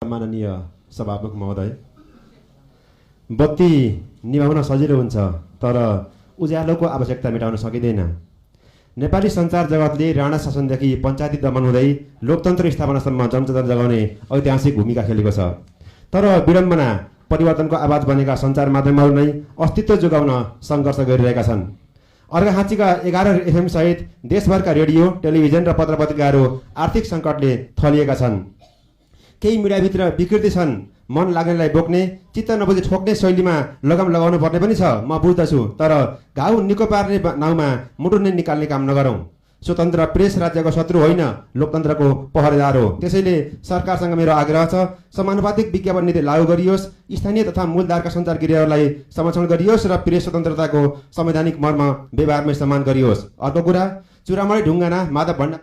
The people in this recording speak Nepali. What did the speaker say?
माननीय सभामुख महोदय, बत्ती निभाउन सजिलो हुन्छ तर उज्यालोको आवश्यकता मेटाउन सकिँदैन। नेपाली सञ्चार जगतले राणा शासनदेखि पञ्चायती दमन हुँदै लोकतन्त्र स्थापनासम्म जनचेतना जगाउने ऐतिहासिक भूमिका खेलेको छ। तर विडम्बना परिवर्तनको आवाज बनेका सञ्चार माध्यमहरू नै अस्तित्व जोगाउन सङ्घर्ष गरिरहेका छन्। अर्घाखाँचीका 11 FM सहित देशभरका रेडियो, टेलिभिजन र पत्रपत्रिकाहरू आर्थिक सङ्कटले थलिएका छन्। केही मिडियाभित्र विकृति छन्, मन लाग्नेलाई बोक्ने, चित्त नबुझी ठोक्ने शैलीमा लगाम लगाउनु पर्ने पनि छ, म बुझ्दछु। तर घाउ निको पार्ने नाउँमा मुटु नै निकाल्ने काम नगरौँ। स्वतन्त्र प्रेस राज्यको शत्रु होइन, लोकतन्त्रको पहरेदार हो। त्यसैले सरकारसँग मेरो आग्रह छ, समानुपातिक विज्ञापन नीति लागू गरियोस्, स्थानीय तथा मूलधारका सञ्चार गृहहरूलाई संरक्षण गरियोस् र प्रेस स्वतन्त्रताको संवैधानिक मर्म व्यवहारमै सम्मान गरियोस्। अर्को कुरा, चुरामणी ढुङ्गाना माधव भण्डार